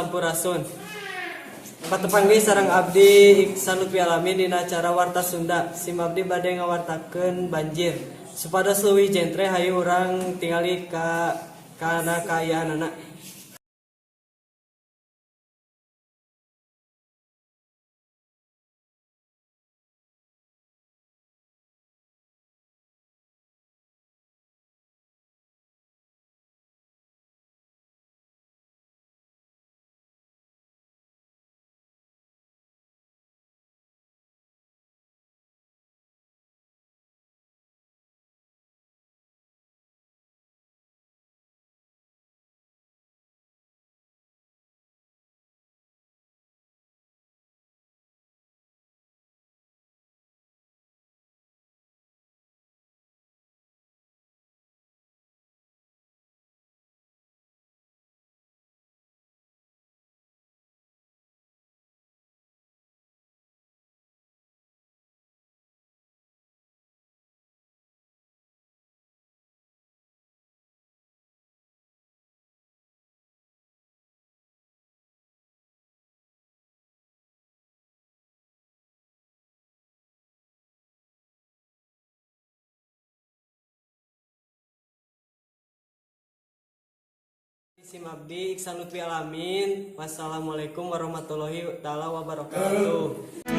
Sampurasun. Patepang deui sareng abdi Iksan Lutfi Alamin dina acara Warta Sunda. Sim abdi bade ngawartakeun banjir. Supados leuwih jentre, hayu urang tingali ka kana kaayaanana. Sim abdi Iksan Lutfi Alamin. Wassalamualaikum warahmatullahi taala wabarakatuh.